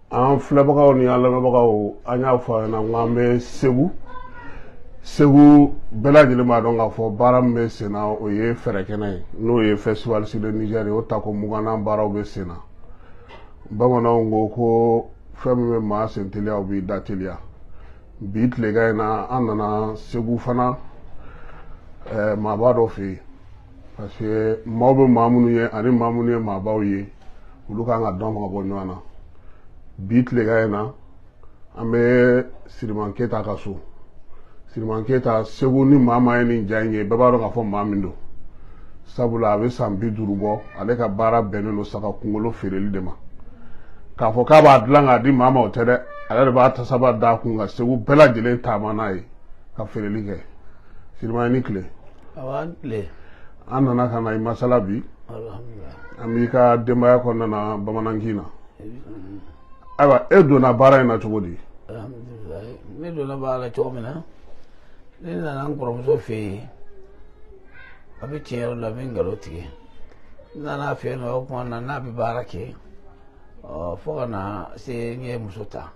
An filɛbagaw ni an lamɛnbagaw, an y'a fɔ a ɲɛna ko an bɛ Segu. Segu bɛɛ lajɛlen b'a dɔn k'a fɔ baara min bɛ sen na, o ye fɛrɛkɛnɛ ye, n'o ye Festival sur le Niger ye. O tako 20nan baaraw bɛ sen na. Bamananw ko ko fɛn min bɛ maa sen teliya, o b'i da teliya. Bi tilegan in na, an nana Segu fana maaba dɔ fɛ yen, parce que maaw bɛ maa minnu ye ani maa minnu ye maabaw ye, olu kan ka dɔn ka bɔ ɲɔgɔn na. Bi tilegan in na, an bɛ Siriman Keyita ka so. Siriman Keyita, Segu ni maa maa ye nin ja in ye, bɛɛ b'a dɔn k'a fɔ maa min don, sabula a bɛ san 50 bɔ. Ale ka baara bɛnnen don saga kunkolo feereli de ma. K'a fɔ k'a b'a dilan k'a di maa ma, o tɛ dɛ. Ale de b'a tasaba d'a kun ka Segu bɛɛ lajɛlen taama n'a ye ka feereli kɛ. Siriman, i ni tile. Awa, n tile. An nana ka na i masala bi. An b'i ka denbaya kɔnɔna na bamanankin na. Ayiwa, e donna baara in na cogo di? Alhamdulilayi, ne donna baara la cogo min na, ne nana n kɔrɔmuso fɛ yen. A bɛ tiɲɛ yɔrɔ la, n bɛ nkalon tigɛ. N nana a fɛ yen nɔ, o tuma na n'a bɛ baara kɛ, ɔ fo ka na se n ye muso ta.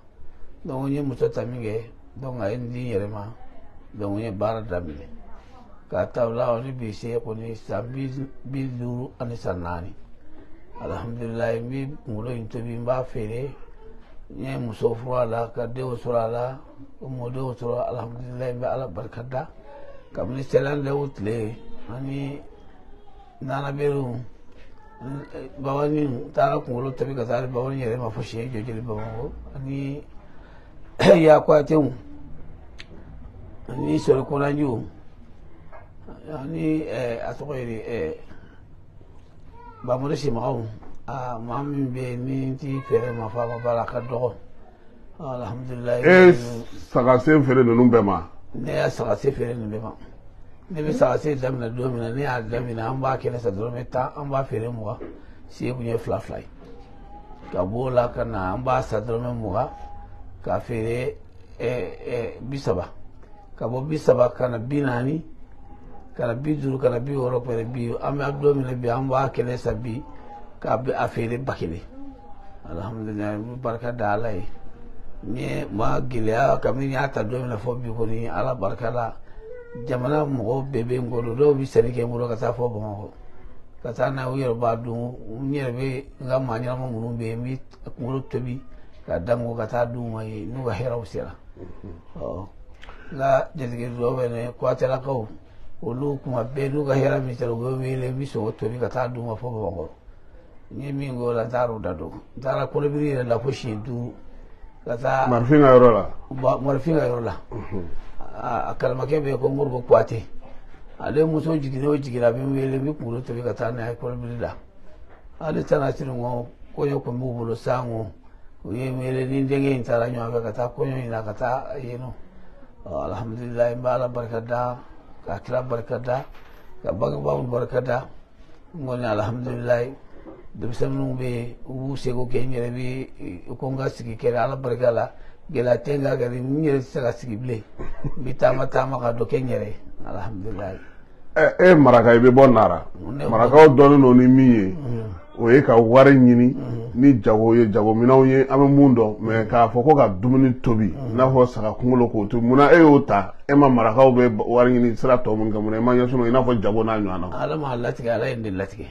Donc n ye muso ta min kɛ, donc a ye n di n yɛrɛ ma. Donc n ye baara daminɛ k'a ta o la ni bi se kɔni san 54. Alhamdulilayi, n bɛ kunkolo in tobi, n b'a feere. N ye muso furu a la, ka denw sɔrɔ a la, ka mɔdenw sɔrɔ. Alhamdulilayi, n bɛ Ala barika da. Kabini sɛlɛnlɛw tile ani nanaberew babani taara kunkolo tobi ka taa babani yɛrɛ ma fo siɲɛ jɔjɔli Bamakɔ, ani yakuyatew ani sɔrɔ kolanjiw ani a tɔgɔ ye Bamori Simakaw. Aa, maa min bɛ yen ni n ti feere ma fɔ a ma baara ka dɔgɔ, alhamdulilayi. E sagasen feere ninnu bɛɛ ma? Ne y'a sagase feere nin bɛɛ ma. Ne bɛ sagase daminɛ don min na, ne y'a daminɛ, an b'a kɛnɛ san dɔrɔmɛ 10, an b'a feere 20. Se kun ye fila fila ye. Ka b'o la ka na, an b'a san dɔrɔmɛ 20 k'a feere 30. Ka bɔ 30 ka na 40, ka na 50, ka na 60 pɛrɛ. Bi an bɛ don min na bi, an b'a kɛnɛ san bi k'a bɛ a feere 1000. Alhamdulilayi, n bɛ barika da Ala ye. N ye ma gɛlɛya kabini n y'a ta don min na fɔ bi kɔni, Ala barika la, jamana mɔgɔw bɛɛ bɛ n kɔrɔ. Dɔw bɛ sanni kɛ n bolo ka taa fɔ Bamakɔ ka taa n'a ye, u yɛrɛ b'a dun. N yɛrɛ bɛ n ka maa ɲɛnama minnu bɛ yen, n bɛ kunkolo tobi ka da n kɔ ka taa d'u ma yen n'u ka hɛrɛw sera. Ɔ n ka jatigɛ dɔw bɛ ne Kuyatelakaw, olu kuma bɛɛ n'u ka hɛrɛ min sera, u bɛ wele, n bɛ sogo tobi ka taa d'u ma fɔ Bamakɔ. N ye min k'o la, n taara o da dɔn. N taara kɔlɔbiri yɛrɛ la fo siɲɛ 5 ka taa. Marifin ka yɔrɔ la? Marifin ka yɔrɔ la. A kalimakɛ bɛ yen ko Moribo Kuyate. Ale muso jiginna o jiginna, a bɛ n wele, n bɛ kunkolo tobi ka taa n'a ye kɔlɔbiri la. Ale taara siri ko kɔɲɔ kun b'u bolo sango, u ye n wele ni n denkɛ in taara ɲɔgɔn fɛ ka taa kɔɲɔ in na ka taa yen nɔ. Alhamdulilayi, n bɛ Ala barika da, ka kira barika da, ka bangebaaw barika da. N kɔni, alhamdulilayi, denmisɛnninw bɛ yen, u b'u seko kɛ. N yɛrɛ bɛ ko n ka sigi kɛ Ala barika la, gɛlɛya tɛ n kan kɛ, n yɛrɛ tɛ se ka sigi bilen. N bɛ taama taama ka dɔ kɛ n yɛrɛ ye, alhamdulilayi. E maraka, i bɛ bɔ Nara. Marakaw dɔnnen don ni min ye, o ye ka wari ɲini ni jago ye, jagominɛnw ye, an bɛ mun dɔn. Mɛ k'a fɔ ko ka dumuni tobi i n'a fɔ saga kunkolo k'o tobi, munna e y'o ta? E ma marakaw bɛ wari ɲini sira tɔ mun kɛ, munna e ma ɲɛsin i n'a fɔ jago n'a ɲɔgɔn na? Ala m'a latigɛ, Ala ye nin de latigɛ.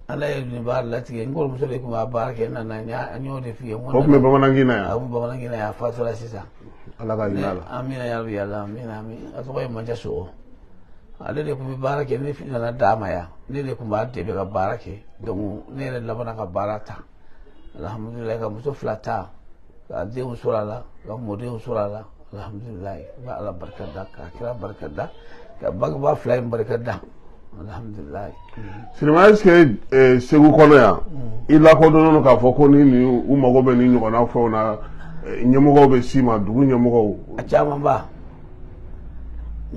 Ala ye nin baara latigɛ. N kɔrɔmuso de tun b'a baara kɛ, n nana, n y'o de f'i ye. O tun bɛ bamanankin na yan? A tun bɛ bamanankin na yan, a fatura sisan. Ala ka hinɛ a la. Amina yarabi, Ala, amina, amina. A tɔgɔ ye Manja Sogo. Ale de tun bɛ baara kɛ. Ne nana d'a ma yan, ne de tun b'a dɛmɛ ka baara kɛ. Donc ne yɛrɛ labanna ka baara ta, alhamdulilayi, ka muso fila ta, ka denw sɔrɔ a la, ka mɔdenw sɔrɔ a la. Alhamdulilayi, n bɛ Ala barika da, ka kira barika da, ka bangebaa fila in barika da, alhamdulilayi. Sirima, est ce que Segu kɔnɔ yan, i lakodɔnnen don k'a fɔ ko ni nin u mago bɛ nin ɲɔgɔnna fɛnw na, ɲɛmɔgɔw bɛ s'i ma, dugu ɲɛmɔgɔw? A caman ba.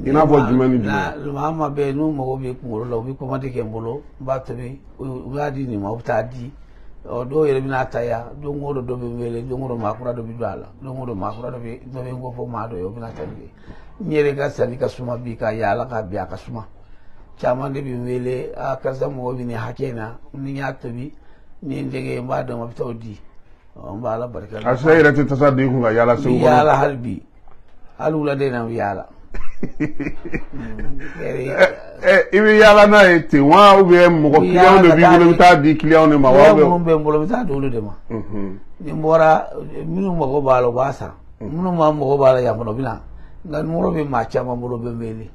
I n'a fɔ jumɛn ni jumɛn? Maa maa bɛ yen n'u mago bɛ kunkolo la, u bɛ commande kɛ n bolo, n b'a tobi, u b'a di nin ma, u bɛ taa di. Ɔ dɔw yɛrɛ bɛna ta yan. Don o don dɔ bɛ n wele, don o don maa kura dɔ bɛ don a la, don o don maa kura dɔ bɛ dɔ bɛ n ko fɔ maa dɔ ye, o bɛna ta bi. N yɛrɛ ka sanni ka suma bi, ka yaala ka bi, a ka suma. Caman de bɛ n wele: a karisa, mɔgɔ bɛ nin hakɛ in na, ni n y'a tobi ni n denkɛ ye, n b'a dɔn, a bɛ taa o di. N b'a ala barika da. A sisan i yɛrɛ tɛ tasa don i kun ka yaala Segu kɔnɔ? Yaala hali bi, hali wulada in na n bɛ yaala. I bɛ yaala n'a ye ten wa, ou bien mɔgɔ client de b'i bolo, i bɛ taa di client de ma wa? Minnu bɛ n bolo, n bɛ taa di olu de ma. Ni n bɔra, minnu mago b'a la, u b'a san. Minnu ma mago b'a la yan fana, u bɛ na. Nka numéro bɛ maa caman bolo, bɛ n wele.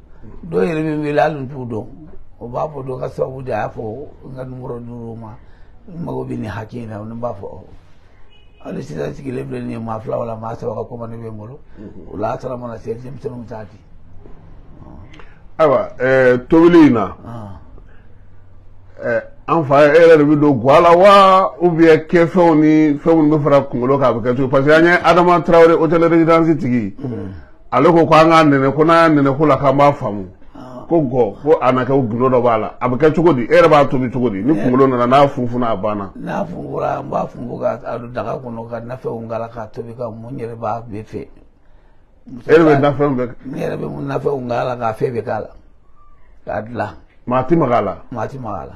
Dɔw yɛrɛ bɛ n wele hali n t'u dɔn. O b'a fɔ dɔ ka sababu de a y'a fɔ n ka numéro d'u ma. N mago bɛ nin hakɛ in na, n b'a fɔ. Hali sisan sigilen filɛ nin ye, maa 2 wala maa 3 ka commande bɛ n bolo. O la sara mana se, denmisɛnninw bɛ taa di. Ayiwa, tobili in na, an fa, e yɛrɛ de bɛ don guwa la wa, ou bien kɛfɛnw ni fɛn minnu bɛ fara kunkolo kan, a bɛ kɛ cogo? Parce que an ye Adama Tarawele, hôtel résidence tigi, ale ko k'an k'a nɛnɛ, ko n'an y'a nɛnɛ ko la k'an b'a faamu ko gɔ ko a na kɛ gundo dɔ b'a la. A bɛ kɛ cogo di? E yɛrɛ b'a tobi cogo di? Ni kunkolo nana, n'a funfunna, a banna. N'a funfunna, n b'a funfun ka don daga kɔnɔ, ka nafɛnw k'a la k'a tobi ka mun yɛrɛ b'a bɛɛ fɛ. E yɛrɛ bɛ nafɛnw bɛɛ? Ne yɛrɛ bɛ mun nafɛnw k'a la, k'a fɛn bɛɛ k'a la, k'a dilan. Maa ti maga a la? Maa ti maga a la.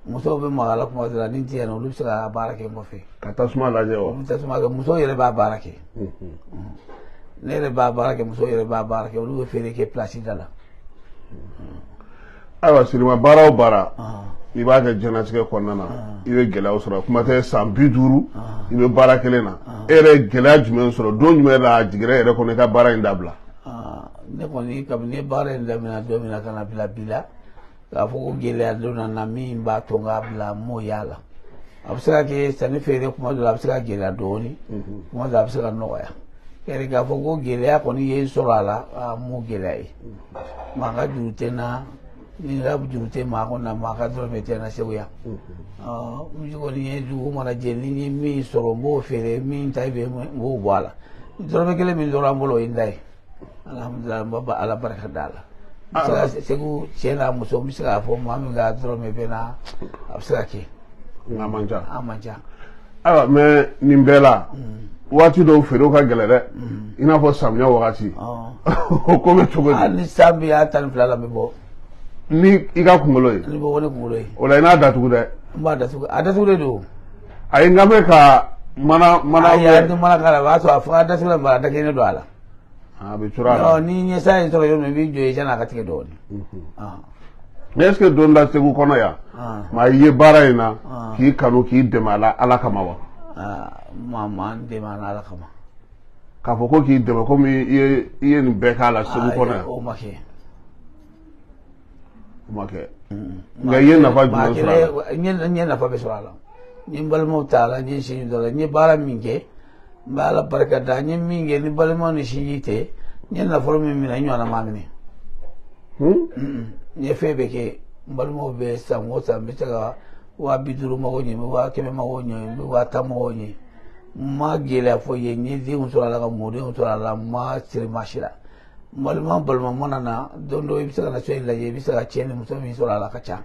Musow bɛ maga a la kuma dɔ la, ni n tɛ yan nɔ, olu bɛ se ka baara kɛ n kɔfɛ. Ka tasuma lajɛ wa? U bɛ tasuma kɛ, musow yɛrɛ b'a baara kɛ. Ne yɛrɛ b'a baara kɛ, musow yɛrɛ b'a baara kɛ, olu bɛ feere kɛ place da la. Ayiwa Sirima, baara o baara i b'a kɛ diɲɛlatigɛ kɔnɔna na, i bɛ gɛlɛyaw sɔrɔ. Kuma tɛ san 50 i bɛ baara kelen na, e yɛrɛ ye gɛlɛya jumɛn sɔrɔ? Don jumɛn la a jiginra e yɛrɛ kɔnɔ i ka baara in dabila? Ne kɔni, kabini baara in daminɛ don min na ka na bila bi la, k'a fɔ ko gɛlɛya donna n na min b'a to n k'a bila, n m'o y'a la. A bɛ se ka kɛ sanni feere kuma dɔ la, a bɛ se ka gɛlɛya dɔɔnin, kuma dɔ la a bɛ se ka nɔgɔya. Yɛrɛ k'a fɔ ko gɛlɛya kɔni ye n sɔrɔ a la, n m'o gɛlɛya ye. Maa ka juru tɛ n na, ni ka juru tɛ maa kɔni na, maa ka dɔrɔmɛ tɛ n na Segu yan. N kɔni ye dugu mana jɛ, ni n ye min sɔrɔ n b'o feere, min ta bɛ n b'o bɔ a la. Dɔrɔmɛ kelen min tora n bolo, o ye n ta ye. Alhamdulilayi, n b'a Ala barika da a la. Segu cɛ n'a muso, n bɛ se k'a fɔ maa min ka dɔrɔmɛ bɛ n na, a bɛ se ka kɛ. Nka a man ca. A man ca. Ayiwa, mais nin bɛɛ la, waati dɔw feerew ka gɛlɛn dɛ, i n'a fɔ samiya wagati. O ko bɛ cogo di? Hali ni san bɛ y'a 12 la, n bɛ bɔ. Ni i ka kunkolo ye? Ni bɔ ni kunkolo ye. O la i n'a datugu dɛ. N b'a datugu, a datugulen don. Ayi, n ka bɛ ka mana mana. Ayi, a tɛ mana k'a la, o b'a sɔrɔ a fɔ a datugulen b'a la, da kelen don a la. A bɛ turu a la. Ni ɲɛsa in sɔrɔ yɔrɔ min, i b'i jɔ yen sanni a ka tigɛ dɔɔnin. Mais est-ce que don da Segu kɔnɔ yan, maa i ye baara in na k'i kanu k'i dɛmɛ a la Ala kama wa? Maa ma n dɛmɛ a la Ala kama. K'a fɔ ko k'i dɛmɛ komi i ye nin bɛɛ k'a la Segu kɔnɔ yan. O ma kɛ. O ma kɛ. Nka i ye nafa jumɛn sɔrɔ a la? N ye nafa bɛ sɔrɔ a la. N ye n balimaw ta a la, n ye n sinji dɔ la, n ye baara min kɛ, n bɛ Ala barika da. N ye min kɛ ni balimaw ni sinji tɛ, n ye nafolo min minɛ, n ɲɔgɔnna ma minɛ. N ye fɛn bɛɛ kɛ, n balimaw bɛ san o san, n bɛ se ka 50,000 mago ɲɛ, n bɛ 100,000 mago ɲɛ, n bɛ 10,000 mago ɲɛ. N ma gɛlɛya foyi ye, n ye denw sɔrɔ a la, ka mɔdenw sɔrɔ a la, n ma siri maa si la. N balima mana na don dɔ, i bɛ se ka na so in lajɛ, i bɛ se ka cɛ ni muso min sɔrɔ a la ka ca.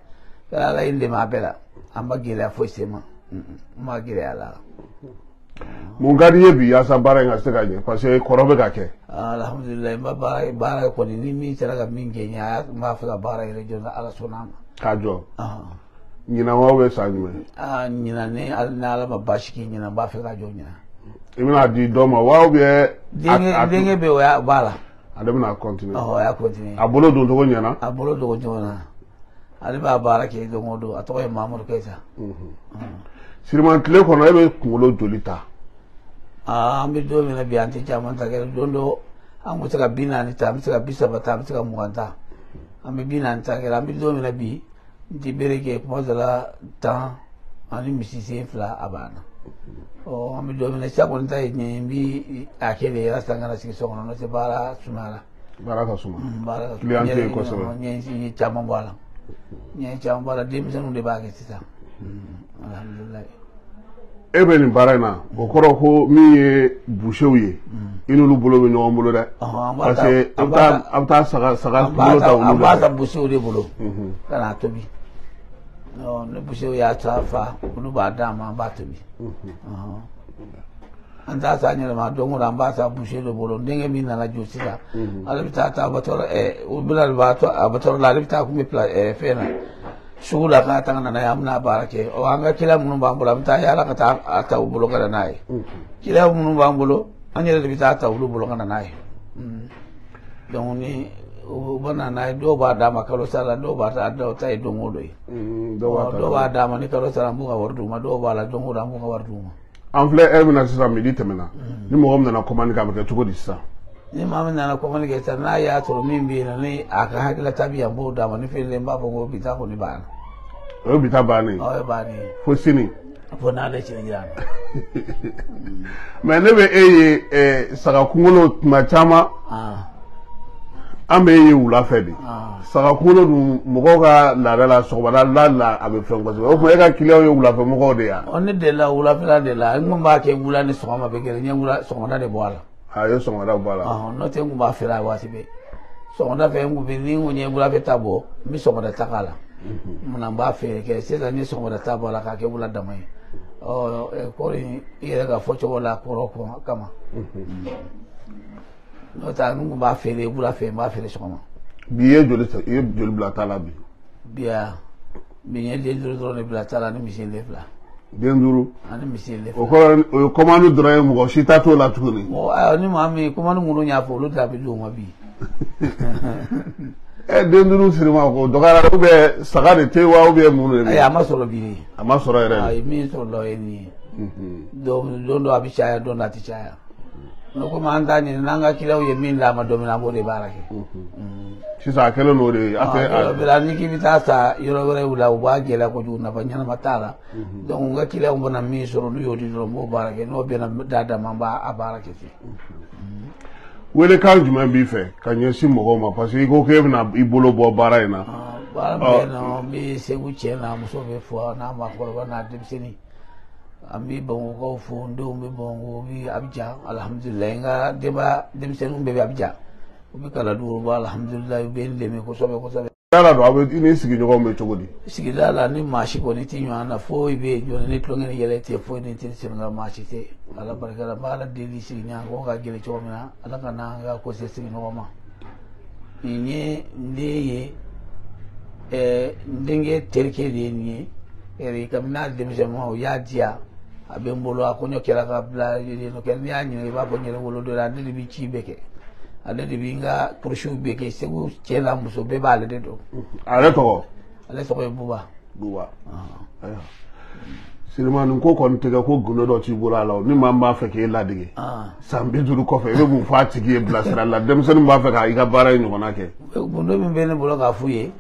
Ala ye n dɛmɛ a bɛɛ la, an ma gɛlɛya foyi se n ma, n ma gɛlɛya la. Mun ka di i ye bi yaasa baara in ka se ka ɲɛ, parce que kɔrɔ bɛ ka kɛ? Alhamdulilayi, n b'a baara kɔni, ni min sera ka min kɛ n ye, n b'a fɛ ka baara yɛrɛ jɔ, ni Ala sɔnna a ma. K'a jɔ? Ɲinan wa bɛ san jumɛn? Ɲinan, ni Ala ma baasi kɛ, ɲinan n b'a fɛ ka jɔ ɲinan. I bɛna di dɔ ma wa, ou bien? Denkɛ bɛ yen, o b'a la. Ale bɛna continuer. Ɔhɔ, a y'a continuer. A bolo don cogo ɲɛna? A bolo don cogo ɲɛna. Ale b'a baara kɛ don o don, a tɔgɔ ye Mamadu Keyita. Siriman, tile kɔnɔ e bɛ kunkolo joli ta? An bɛ don min na bi, an tɛ caman ta kɛ. Don dɔ an bɛ se ka 40 ta, an bɛ se ka 30 ta, an bɛ se ka 20 ta. An bɛ 40 ta kɛ. An bɛ don min na bi, n tɛ bere kɛ, kuma dɔ la 10 ani misi sen 2, a banna. Ɔ, an bɛ don min na sisan kɔni ta ye tiɲɛ ye, n bɛ a kɛ de yasa n kana sigi so kɔnɔ, n'o tɛ baara sumayara. Baara ka suma. Baara ka suma. Client tɛ yen kosɛbɛ. N ye caman bɔ a la. N ye caman bɔ a la, denmisɛnninw de b'a kɛ sisan. Alhamdulilayi. E bɛ nin baara in na, o kɔrɔ ko min ye busew ye, i n'olu bolo bɛ ɲɔgɔn bolo dɛ. Parce que a bɛ taa saga bolo ta olu de. An b'a ta busew de bolo ka n'a tobi. Ni busew y'a ta fa, olu b'a d'an ma, an b'a tobi. An t'a san yɛrɛ ma, don o don an b'a ta buse de bolo. Denkɛ min nana jɔ sisan, ale bɛ taa abattoir, o bɛna b'a to abattoir la, ale bɛ taa kun bɛ fɛn na. sugu la k'a ta ka na n'a ye, an bɛna baara kɛ. Ɔ, an ka kiliyan minnu b'an bolo, an bɛ taa yaala ka taa a ta u bolo ka na n'a ye. Kiliyan minnu b'an bolo, an yɛrɛ de bɛ taa ta olu bolo ka na n'a ye. Donc ni u bɛ na n'a ye, dɔw b'a d'a ma kalo sara la, dɔw b'a ta, dɔw ta ye don o don ye. Dɔw b'a d'a ma ni kalo sara, an b'u ka wari d'u ma. Dɔw b'a la don o don, an b'u ka wari d'u ma. An filɛ heure min na sisan, midi tɛmɛna. Ni mɔgɔ min nana commande kɛ, a bɛ kɛ cogo di sisan? Ni maa min nana commande kɛ sisan, n'a y'a sɔrɔ min bɛ yen, ni a ka hakililata bɛ yan, n b'o d'a ma. Ni feerelen, n b'a fɔ ko bi ta kɔni banna. O ye bi ta bannen ye. O ye bannen ye. Fo sini. Fo n'ale cɛ jira n na. Mais ne bɛ e ye saga kunkolo tuma caman. An bɛ e ye wula fɛ de. Saga kunkolo dun, mɔgɔw ka laada la, sɔgɔmada la a bɛ fɛn kosɛbɛ. O tuma e ka kiliyanw ye wulafɛ mɔgɔw de ye wa? Ne delila wulafɛla de la. N kun b'a kɛ wula ni sɔgɔma bɛ kɛ. N ye wula sɔgɔmada de bɔ a la. A ye sɔgɔmada bɔ a la. N'o tɛ, n kun b'a feere a waati bɛɛ. Sɔgɔmada fɛ, n kun bɛ, ni n kun ye wulafɛ ta bɔ, n bɛ sɔgɔmada ta k'a la. Munna n b'a feere kɛ sisan, n ye sɔgɔmada ta bɔ a la k'a kɛ wula dama ye. Ɔ, kɔri i yɛrɛ ka fɔ cogo la kɔrɔ kama. N'o tɛ, n kun b'a feere wula fɛ, n b'a feere sɔgɔma. Bi i ye joli i ye joli bila ta la bi? Bi yan, bi n ye den 5 dɔrɔn de bila ta la, ani misi den 2. Den 5? Ani misi den 2. O kɔrɔ, o ye commande dɔrɔn ye, mɔgɔ si ta t'o la tuguni. Mɔgɔ, ni maa min commande minnu y'a fɔ, olu ta bɛ d'u ma bi. Ɛ, den 5 sirima ko dɔgɔyara, ou bien saga de tɛ wa, ou bien mun de bɛ? Ayi, a ma sɔrɔ bi. A ma sɔrɔ yɛrɛ de. Ayi, min sɔrɔ la o ye nin ye. Don dɔ a bɛ caya, don dɔ a tɛ caya. N'o komi an t'a ɲini, n'an ka kiliyanw ye min d'a ma don min na, an b'o de baara kɛ. Sisan a kɛlen n'o de ye. A tɛ n'i k'i bɛ taa sa yɔrɔ wɛrɛw la, u b'a gɛlɛya kojugu, nafa ɲɛnama t'a la. Donc n ka kiliyanw bɛna min sɔrɔ, n'u y'o di dɔrɔn, n b'o baara kɛ. N'o bɛnna d'a ma, n b'a baara kɛ ten. Welekan jumɛn b'i fɛ ka ɲɛsin mɔgɔw ma, parce que i ko k'e bɛna i bolo bɔ baara in na? Baara min bɛ yen nɔ, n bɛ Segu cɛ n'a muso bɛ fɔ, n'a maakɔrɔba n'a denmisɛnnin. An bɛ Bamakɔkaw fo, n denw bɛ Bamakɔ, u bɛ Abijan, alihamudulilayi. N ka denbaya denmisɛnninw bɛɛ bɛ Abijan, u bɛ Kaladugu, alihamudulilayi, u bɛ n dɛmɛ kosɛbɛ kosɛbɛ. Yala don, aw bɛ i ni sigiɲɔgɔnw bɛ cogo di? Sigida la, ni maa si kɔni tɛ ɲɔgɔn na, foyi bɛ yen jɔn ni tulonkɛ ni yɛlɛ tɛ, foyi ni tɛ sɛnɛga maa si tɛ. Ala barika la, n bɛ Ala deli, sigiɲɔgɔn ko ka gɛlɛn cogo min na, Ala ka n'an ka ko se sigiɲɔgɔn ma. Nin ye n den ye, n denkɛ terikɛ de ye nin ye. Yɛrɛ kabini n'a denmisɛnnin, o y'a diya, a bɛ n bolo, a kɔɲɔ kɛra ka bila yen nɔ. N'i y'a ɲininka, i b'a fɔ n yɛrɛ wolo dɔ la. Ale de bɛ ci bɛɛ kɛ, ale de bɛ n ka kurusiw bɛɛ kɛ. Segu cɛ n'a muso bɛɛ b'ale de dɔn. A yɛrɛ tɔgɔ? Ale tɔgɔ ye Buba. Buba. Ayiwa. Sirima, nin ko kɔni tɛ kɛ ko gundo dɔ t'i bolo a la. Ni maa min b'a fɛ k'e ladege san 50 kɔfɛ, i bɛ mun fɔ a tigi ye bilasirali la, denmisɛnnin b'a fɛ ka i ka baara in ɲɔgɔnna kɛ? Gundo min bɛ ne bolo k'a f'u ye,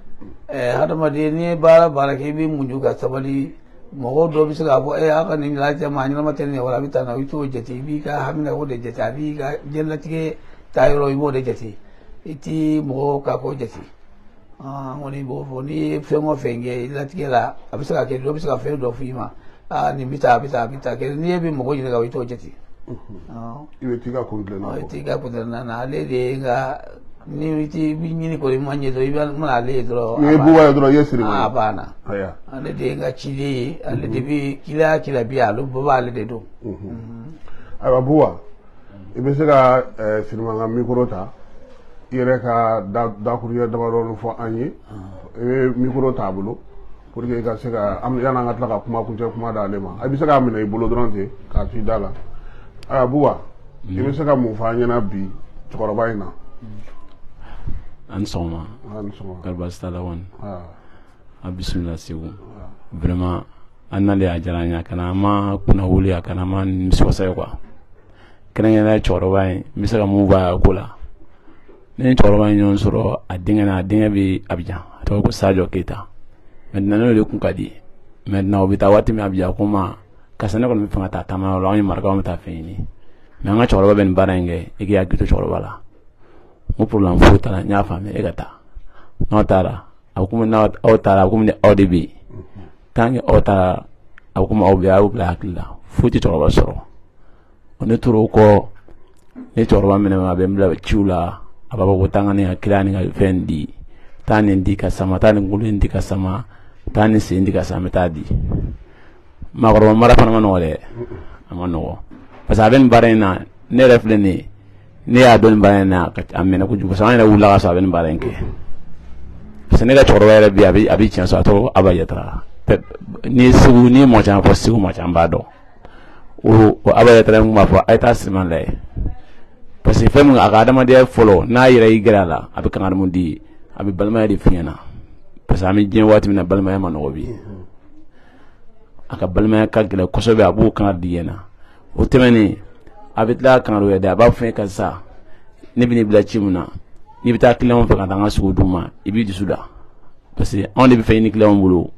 hadamaden, n'i ye baara baara kɛ, i bɛ muɲu ka sabali. Mɔgɔw dɔw bɛ se k'a fɔ aw ka nin lajɛ, maa ɲɛnama tɛ nin ye, wala a bɛ taa na, i t'o jate. I b'i ka hamina o de jate, a b'i ka diɲɛlatigɛ taa yɔrɔ, i b'o de jate, i ti mɔgɔw ka ko jate. An kɔni b'o fɔ, n'i ye fɛn o fɛn kɛ i latigɛ la, a bɛ se ka kɛ dɔ bɛ se ka fɛn dɔ f'i ma, nin bɛ taa, a bɛ taa, a bɛ taa kɛ. N'i ye bɛ mɔgɔ ɲininka, i t'o jate. I bɛ t'i ka kun tilenna kɔ. I t'i ka kun tilenna na. Ale de ye n ka, ni ti bi ɲini kɔni ma ɲɛ dɔrɔn, i bɛ mana ale ye dɔrɔn. N'i ye Buba ye dɔrɔn, i ye Sirima ye. A banna. Ale de ye n ka ciden ye, ale de bɛ kila kila bi, ale bɛɛ b'ale de dɔn. Ayiwa Buba, i bɛ se ka Sirima ka mikoro ta, i yɛrɛ ka dakuruɲɛ damadɔni fɔ an ye. I bɛ mikoro t'a bolo pour que i ka se ka, yanni an ka tila ka kuma kuncɛ kuma d'ale ma, i bɛ se k'a minɛ i bolo dɔrɔn ten k'a to i da la. Ayiwa Buba, i bɛ se ka mun fɔ an ɲɛna bi cɛkɔrɔba in na? An sɔgɔma. An sɔgɔma. Kari baasi t'a la kɔni. A bisimila Segu. Vraiment, an nalen a diyara an ye, a kana an ma kunna wuli, a kana an ma nimisiwasa ye quoi. Kɛrɛnkɛrɛnnenya cɛkɔrɔba in, n bɛ se ka mun fɔ a ko la? Ne ni cɛkɔrɔba in ɲɔgɔn sɔrɔ a denkɛ na, a denkɛ bɛ Abijan, a tɔgɔ ko Sadio Keyita. Maintenant n'o de kun ka di. Maintenant o bɛ taa waati min Abijan, ko n ma karisa, ne kɔni bɛ fɛ ka taa taama yɔrɔ la, anw ye marakaw, an bɛ taa fɛn ɲini. Mais an ka cɛkɔrɔba bɛ nin baara in kɛ, i k'i hakili to cɛkɔrɔba la. N ko problème foyi t'a la, n y'a faamuya, e ka taa. N'aw taara, a bɛ komi n'aw taara, a bɛ komi ni aw de bɛ yen. Tant que aw taara, a bɛ komi aw bɛ yen, a y'o bila hakili la, foyi tɛ cɛkɔrɔba sɔrɔ. Ne tora o kɔ, ne cɛkɔrɔba minɛ, a bɛ n bila ciw la, a b'a fɔ ko taa n ka nin ka kira ni ka fɛn di, taa nin di ka sama, taa nin kolo in di ka sama, taa nin sen di ka sama, n bɛ taa di. Maakɔrɔba mara fana ma nɔgɔ dɛ, a ma nɔgɔ. Parce que a bɛ nin baara in na, ne yɛrɛ filɛ nin ye, ne y'a dɔn nin baara in na, a mɛnna kojugu, parce que an yɛrɛ wulila ka sɔrɔ a bɛ nin baara in kɛ. Parce que ne ka cɛkɔrɔba yɛrɛ bi a bɛ tiɲɛ sɔrɔ, a tɔgɔ Aba Yatara. Ni Segu, ni mɔgɔ caman fɔ Segu, mɔgɔ caman b'a dɔn. O Aba Yatara kun b'a fɔ a ye taa Siriman lajɛ. Parce que fɛn min a ka adamadenya fɔlɔ, n'a yɛrɛ y'i gɛrɛ a la, a bɛ kangari mun di, a bɛ balimaya de f'i ɲɛna. Parce que an bɛ diɲɛ waati min na, balimaya ma nɔgɔ bi. A ka balimaya ka gɛlɛn kosɛbɛ, a b'o kangari di ɲɛna. O tɛmɛnen, a bɛ tila kangari wɛrɛ di, a b'a fɔ n ye karisa, ne bɛ n'i bila ci mun na, n'i bɛ taa client fɛ ka taa n ka sogo d'u ma, i b'i dusu da. Parce que anw de bɛ fɛn ɲini client bolo.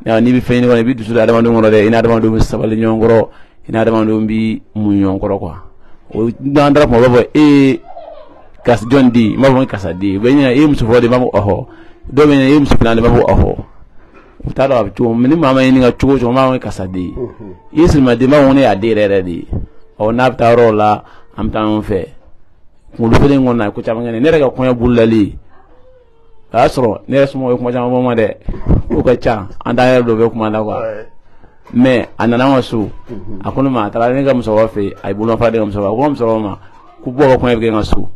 N'i bɛ fɛn ɲini kɔnɔ, i b'i dusu da adamadenw kɔrɔ dɛ, i ni adamadenw bɛ sabali ɲɔgɔn kɔrɔ, i ni adamadenw bɛ mun ɲɔgɔn kɔrɔ quoi. O n'an taara kuma, u b'a fɔ e karisa jɔn den, n b'a fɔ karisa den, u bɛ ɲininka e ye muso fɔlɔ de, n b'a fɔ ɔhɔ. Dɔw bɛ ɲininka e ye muso filanan de, n b'a fɔ ɔhɔ. U t'a dɔn a bɛ cogo min, ni maa ma ɲininka cogo o cogo, n b'a fɔ karisa den. I ye Siriman den, n b'a fɔ ne y'a den yɛrɛ yɛrɛ de ye. Ɔ n'a bɛ taa yɔrɔ la, an bɛ taa ɲɔgɔn fɛ. Kunkolo feere in kɔnɔna, ko caman kɛ ne yɛrɛ ka kɔɲɔ bololalen, a y'a sɔrɔ ne yɛrɛ somɔgɔw ye kuma caman fɔ n ma dɛ, o ka ca, an t'an yɛrɛ dɔ bɛ kuma la quoi. Mais a nana an ka so, a ko ne ma, a taara ne ka musokɔrɔba fɛ yen, a ye bolomafara di ne ka musokɔrɔba, a ko n ka musokɔrɔba ma ko Buwa ka kɔɲɔ bɛ kɛ n ka so.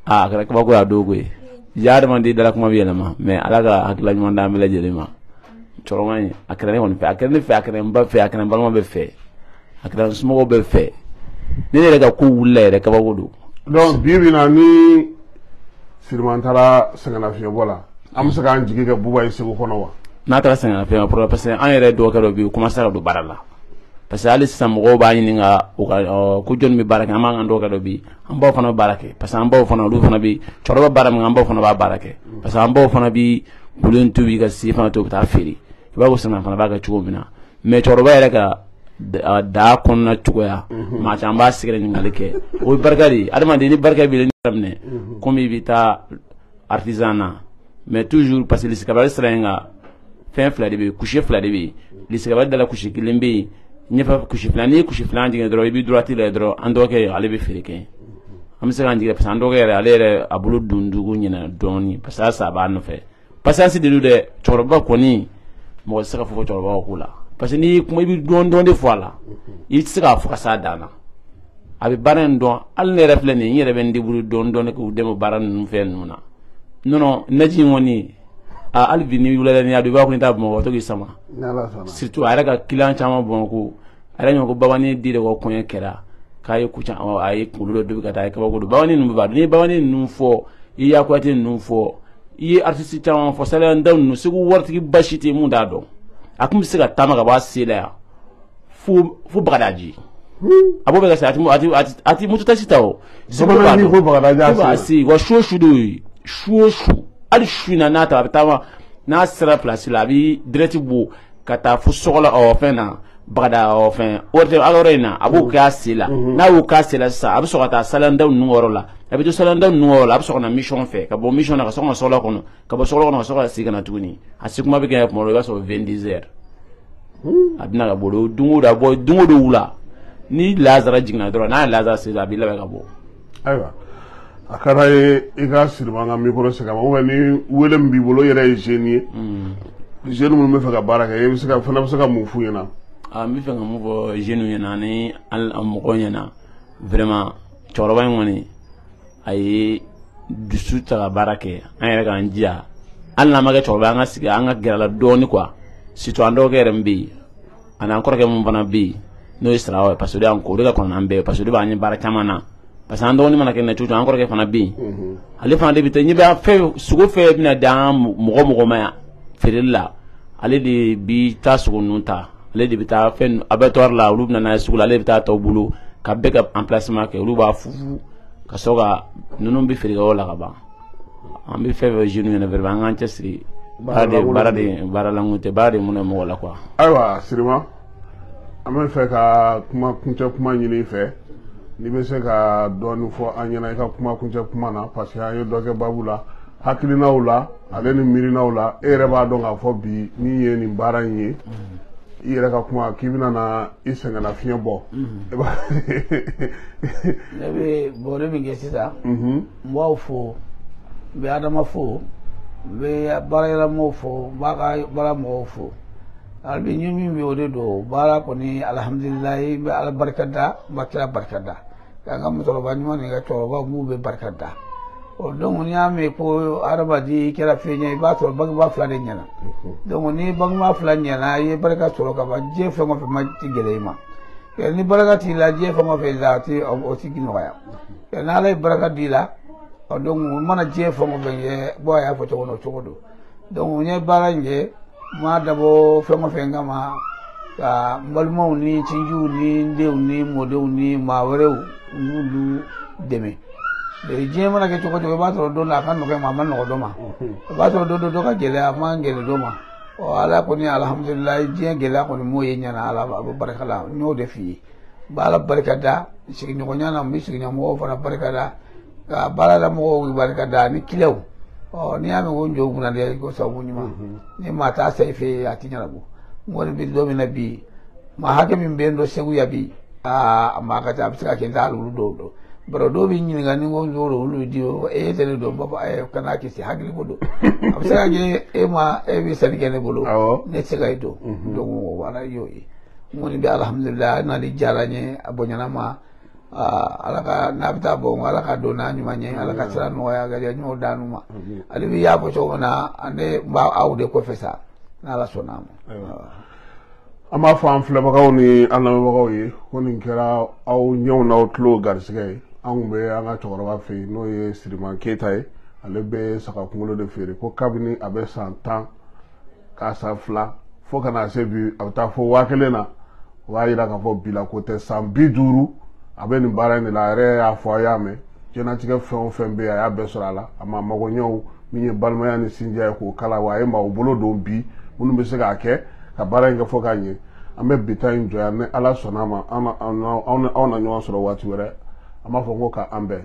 Aa, a kɛra kabako ye a don koyi. Ja adamaden dala kuma bɛ yɛlɛma, mais Ala ka hakilila ɲuman d'an bɛɛ lajɛlen ma. Cɛkɔrɔba in, a kɛra ne kɔni fɛ, a kɛra ne fɛ, a kɛra n ba fɛ, a kɛra n balima bɛɛ fɛ, a kɛra n somɔgɔw bɛɛ fɛ. Ne yɛrɛ ka ko wulila yɛrɛ, kabako don. Donc bi bi in na, ni Siriman taara sɛgɛnnafiɲɛbɔ la, an bɛ se k'an jigi kɛ Buba ye Segu kɔnɔ wa? N'a taara sɛgɛnnafiɲɛ bɔ, parce que an yɛrɛ dɔgɔkɛ dɔ bɛ yen, o commencé ka don baara la. Parce que hali sisan mɔgɔw b'a ɲininka u ka ko jɔnni bɛ baara kɛ, an b'an ka dɔgɔkɛ dɔ bɛ yen, an baw fana bɛ baara kɛ. Parce que an baw fana, olu fana bɛ cɛkɔrɔba baara min kɛ, an baw fana b'a baara kɛ. Parce que an baw fana bɛ bolo tobi ka si fana to, u bɛ taa feere. I b'a fɔ Siriman fana b'a kɛ cogo min na. Mais cɛkɔrɔba yɛrɛ ka da kɔnɔna cogoya, maa caman b'a sɛgɛrɛ ɲininkali kɛ. O ye barika de ye. Adamaden ni barika b'i la, daminɛ komi i bɛ taa artisan na, mais toujours parce que lisikabali sira in kan, fɛn fila de bɛ yen, couche fila de bɛ yen. Lisikabali da la couche kelen bɛ yen, ɲɛfɛ couche fila. N'i ye couche fila jigin dɔrɔn, i bɛ droite la dɔrɔn, an dɔgɔkɛ ale bɛ feere kɛ. An bɛ se k'an jigin parce que an dɔgɔkɛ yɛrɛ, ale yɛrɛ a bolo don dugu ɲɛna dɔɔnin, parce que halisa a b'a nɔfɛ. Patience de don dɛ, cɛkɔrɔba kɔni mɔgɔ tɛ se ka fɔ cɛkɔrɔba ko la. Parce que n'i kuma, i bɛ dɔɔnin dɔɔnin de fɔ a la, i tɛ se k'a fɔ ka s'a dan na. A bɛ baara in dɔn, hali ne yɛrɛ filɛ nin ye, n yɛrɛ bɛ n débrouiller dɔɔnin dɔɔnin k'u dɛmɛ baara ninnu fɛn ninnu na. Non non, naji in kɔni, a hali bi n'i wulila n'i y'a dɔn, i b'a fɔ n'i t'a Bamakɔ, to k'i sama. Surtout a yɛrɛ ka client caman Bamakɔ, a yɛrɛ ɲɔgɔn ko babani di de ka kɔɲɔ kɛra, k'a ye ko caman, a ye kunkolo dɔ tobi ka taa, a ye kabako don. Babani ninnu b'a dɔn, n'i ye babani ninnu fɔ, i ye Kuyate ninnu fɔ, i ye artiste caman fɔ, Saliya Ndaw ninnu, Segu waritigi basi tɛ mun t'a dɔn. A kun bɛ se ka taama ka bɔ a se la yan fo Bagadaji. A b'o bɛɛ kɛ sa, a ti moto taxi ta o. Segu b'a dɔn. Fo Bagadaji a se. Fo a se, wa su o su de ye, su o su. Hali su in na n'a ta, a bɛ taama, n'a sera place la, a bɛ direct bɔ ka taa fo Sɔgɔla, fɛn na, Bagada, fɛn, o tɛ a yɔrɔ in na, a b'o kɛ a sen la. N'a y'o k'a sen la sisan, a bɛ sɔrɔ ka taa Saliya Ndaw ninnu yɔrɔ la. A bɛ to Saliya Ndaw ninnu yɔrɔ la, a bɛ sɔrɔ ka na mission fɛ, ka bɔ mission na ka sɔrɔ ka na Sɔgɔla kɔnɔ, ka bɔ Sɔgɔla kɔnɔ ka sɔrɔ ka segin ka na tuguni. A se kuma bɛ kɛ tuma dɔ, i b'a sɔrɔ 22 heures. A bɛna ka bɔ don o don, a bɔ don o don wula. Ni lazara jiginna dɔrɔn, n'a ye lazara se, a b'i labɛn ka bɔ. Ayiwa, a ka d'an ye i ka Siriman ka micro segin a ma, ou bien ni wele min b'i bolo, i yɛrɛ ye jeune ye, jeune minnu bɛ fɛ ka baara kɛ, e bɛ se ka fana bɛ se ka mun f'u ɲɛna? N bɛ fɛ ka mun fɔ jeune ɲɛna ani mɔgɔw ɲɛna, vraiment cɛkɔrɔba in kɔni a ye dusu ta ka baara kɛ. An yɛrɛ k'an jija, hali n'an ma kɛ cɛkɔrɔba, an ka sigi, an ka gɛrɛ la dɔɔnin quoi. Surtout an dɔgɔkɛ yɛrɛ min bɛ yen, ani an kɔrɔkɛ min fana bɛ yen, n'o ye Sirawa ye, parce que o de y'an o de ka kɔrɔ n'an bɛɛ ye, parce que o de b'an ye baara caman na. Parce que an dɔgɔnin mana kɛ na cogo cogo, an kɔrɔkɛ fana bɛ yen, ale fana de bɛ taa ɲɛ bɛ fɛn sogo fɛn bɛna d'an mɔgɔ ma yan feereli la, ale de bi taa sogo ninnu ta, ale de bɛ taa fɛn abattoir la, olu bɛ na n'a ye sugu la, ale de bɛ taa tɔw bolo ka bɛɛ ka emplacement kɛ, olu b'a fufu ka sɔrɔ ka ninnu bɛ feere kɛ yɔrɔ la ka ban. An bɛ fɛn fɛn jeunes ɲɛna, vraiment an k'an cɛsiri, baara de baara lankolon tɛ, baara de mun mɔgɔ la quoi. Ayiwa Siriman, an bɛ fɛ ka kuma kuncɛ kuma ɲini i fɛ, n'i bɛ se ka dɔɔnin fɔ an ɲɛna i ka kuma kuncɛ kuma na, parce que an ye dɔ kɛ babu la, hakilinaw la, ale ni miirinaw la. E yɛrɛ b'a dɔn k'a fɔ bi min ye nin baara in ye, i yɛrɛ ka kuma k'i bɛna na i sɛgɛnna fiɲɛ bɔ. Ne bɛ bɔrɛ min kɛ sisan, n b'aw fo, n bɛ Adama fo, n bɛ baarakɛlamɔgɔw fo, n b'a ka baara mɔgɔw fo. Hali bi ɲɛ min bɛ o de don baara kɔni, alihamudulilayi, n bɛ Ala barika da, n b'a kira barika da, k'an ka musokɔrɔba ɲuman ni ka cɛkɔrɔba m'u bɛ barika da. Ɔ donc n'i y'a mɛn ko hadamaden i kɛra fɛn ye, i b'a sɔrɔ bangebaa fila de ɲɛna. Donc ni bangebaa fila ɲɛna, i ye barika sɔrɔ ka ban, diɲɛ fɛn o fɛn ma ti gɛlɛya i ma. Ni barika t'i la, diɲɛ fɛn o fɛn la, o ti nɔgɔya. N'Ala ye barika d'i la, ɔ donc i mana diɲɛ fɛn o fɛn kɛ, bɔ a y'a fɔ cogo min na, o cogo don. Donc n ye baara in kɛ, n m'a dabɔ fɛn o fɛn kama, ka n balimaw ni sinjiw ni n denw ni mɔdenw ni maa wɛrɛw, n b'olu dɛmɛ. Diɲɛ mana kɛ cogo o cogo, i b'a sɔrɔ don dɔ a ka nɔgɔn ma, a ma nɔgɔn dɔ ma. I b'a sɔrɔ don dɔ dɔ ka gɛlɛn, a ma gɛlɛn dɔ ma. Ɔ Ala kɔni, alhamdulilayi, diɲɛ gɛlɛya kɔni m'o ye ɲɛna, Ala a bɛ barika la. N y'o de f'i ye. N bɛ Ala barika da sigiɲɔgɔnya na, n bɛ sigiɲɔgɔnmɔgɔw fana barika da, ka baaradamɔgɔw barika da ani kiliyanw. Ɔ n'i y'a mɛn ko njo kunna dɛ, ko sababu ɲuman. Ni maa t'a sa i fɛ yen, a ti ɲɛnabɔ. N kɔni bɛ don min na bi, maa hakɛ min bɛ n dɔn Segu yan bi, aa maa ka ca, a bɛ se ka kɛ n t'a olu dɔw dɔn. Bari dɔw b'i ɲininka ni ko njo don, olu di e tɛ ne dɔn, n b'a fɔ kana kisi, hakili ko don. A bɛ se ka kɛ e ma, e bɛ sanni kɛ ne bolo, ne tɛ se ka e dɔn. Donc wala y'o ye. N kɔni bɛ alhamdulilayi, n'ale diyara n ye, a bonyana ma. Ala ka n'a bɛ taa bɔ, Ala ka don n'a ɲuman ye, Ala ka sira nɔgɔya, ka ɲuman d'an ma. Ale bɛ y'a fɔ cogo min na, ne b'a aw de kɔfɛ sa, n'Ala sɔnna a ma. An b'a fɔ an filɛbagaw ni an lamɛnbagaw ye ko nin kɛra aw ɲɛw n'aw tulo garisɛgɛ ye. An kun bɛ an ka cɛkɔrɔba fɛ yen, n'o ye Siriman Keyita ye. Ale bɛ saga kunkolo de feere. Ko kabini a bɛ san 10 k'a san 2 fo ka na se bi, a bɛ taa fo 1000 na. O b'a yira k'a fɔ bi la ko tɛ, san 50 a bɛ nin baara in de la. A yɛrɛ y'a fɔ, a y'a mɛn, diɲɛlatigɛ fɛn o fɛn bɛ yen, a y'a bɛɛ sɔrɔ a la. A ma mago ɲɛw min ye balimaya ni sinjiya ye k'o kala, wa a ye maaw bolo don bi minnu bɛ se k'a kɛ ka baara in kɛ fo k'a ɲɛ. An bɛ bi ta in jɔ yan, ni Ala sɔnna a ma, aw na ɲɔgɔn sɔrɔ waati wɛrɛ. An b'a fɔ ko k'an bɛn.